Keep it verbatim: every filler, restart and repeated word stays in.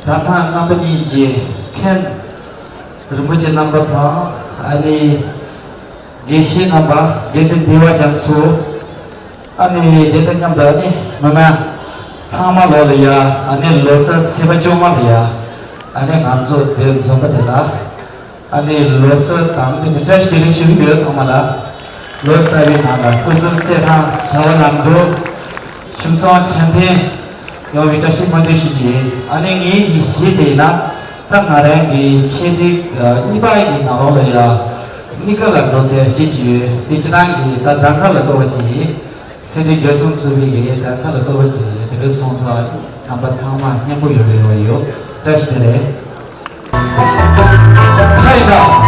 གྲྭ་ཚང་རྣམ་པ་གཉིས་ཀྱི་མཁན་རིན་པོ་ཆེ་རྣམ་པ་དང་། ཨ་ནི་དགེ་བཤེས་རྣམ་པ། དགེ་འདུན་འདུས་པ་རྒྱ་མཚོ། ཨ་ནི་དེ་དང་མཉམ་དུ་ཨ་ནི་མི་མང་ཚང་མ་ལོ་ལ་ཡ། ཨ་ནི་ལོ་གསར་ཚེས་པ་བཅོ་ལྔ་ལ་ཡ། ཨ་ནི་ང་ཚོ་དེ་འཛོམས་པ་དེ་ལ། ཨ་ནི་ལོ་གསར་དང་དེ་ནི་བཀྲ་ཤིས་བདེ་ལེགས་ཞུ་གི་ཡོད། ཚང་མ་ལ་ལོ་གསར་བའི་ནང་ལ་སྐུ་གཟུགས་གསལ་ཐང་། བྱ་བ་ལམ་འགྲོ། ཁྱིམ་ཚང་ཆ་མཐུན་ཡོང་བའི་བཀྲ་ཤིས་སྨོན་འདུན་ཞུ་གི་ཡིན། ཨ་ནི་ངའི་མི་གཞི་དེ་ཡིན་ན། ད་ང་རང་གི་ཆེད་སྒྲིག་གཉིས་པ་ཡི་ནང་ལོགས་ལ་ཡ། གཉིས་ཀ་ལ་འགྲོ་སའི་སྐད་ཅིག་ཡོད། དེ་ཁྱེད་རང་གི་ད་གདན་ས་ལ་གཏོགས་པ་ཅིག་ཡིན། ཚེ་འདི་རྒྱལ་གསུམ་གཙོས་པའི་གདན་ས་ལ་གཏོགས་པ་ཅིག་ཡིན། དེ་འདྲ་སོང་ཙང་རྣམ་པ་ཚང་མ་སྙན་པོ་ཡོད་རེད་བ་ཡོད། བཀྲ་ཤིས་བདེ་ལེགས། ཤ་ཡིན་ད།